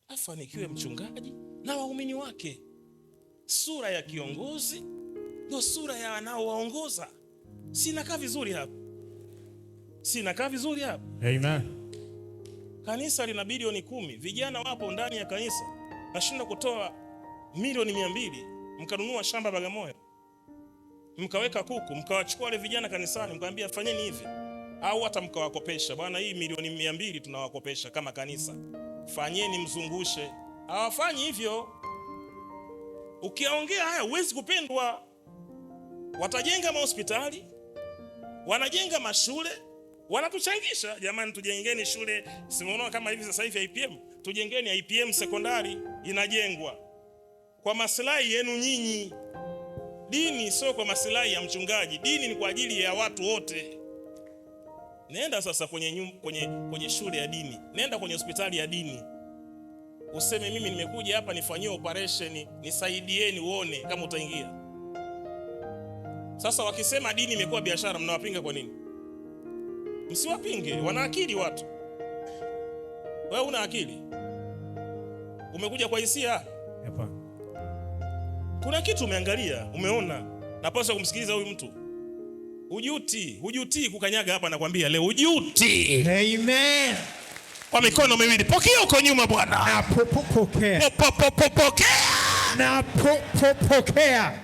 Afanikiwe mchungaji na waumini wake. Sura ya kiongozi ndio sura ya wanaowaongoza. Sinakaa vizuri hapa? Sinakaa vizuri hapa? Amen. Kanisa lina bilioni 10, vijana wapo ndani ya kanisa, nashindwa kutoa milioni 200, mkanunua shamba Bagamoyo, mkaweka kuku, mkawachukua wale vijana kanisani, mkaambia fanyeni hivi, au hata mkawakopesha, bwana, hii milioni 200 tunawakopesha kama kanisa, fanyeni mzungushe. Hawafanyi hivyo. Ukiongea haya huwezi kupendwa. Watajenga mahospitali, wanajenga mashule, wanatuchangisha. Jamani, tujengeni shule. Simuona kama hivi sasa hivi IPM, tujengeni IPM sekondari inajengwa kwa maslahi yenu nyinyi. Dini sio kwa maslahi ya mchungaji, dini ni kwa ajili ya watu wote. Nenda sasa kwenye shule ya dini, nenda kwenye hospitali ya dini, useme mimi nimekuja hapa nifanyie operation, nisaidieni, uone kama utaingia. Sasa wakisema dini imekuwa biashara, mnawapinga kwa nini? Msiwapinge, wana akili watu. Wewe una akili? Umekuja kwa hisia? Hapana. Kuna kitu umeangalia, umeona, napaswa kumsikiliza huyu mtu. Hujuti, hujuti kukanyaga hapa, nakwambia leo hujuti. Amen. Kwa mikono miwili, pokea huko nyuma Bwana. Na pokea. Pokea. Na pokea.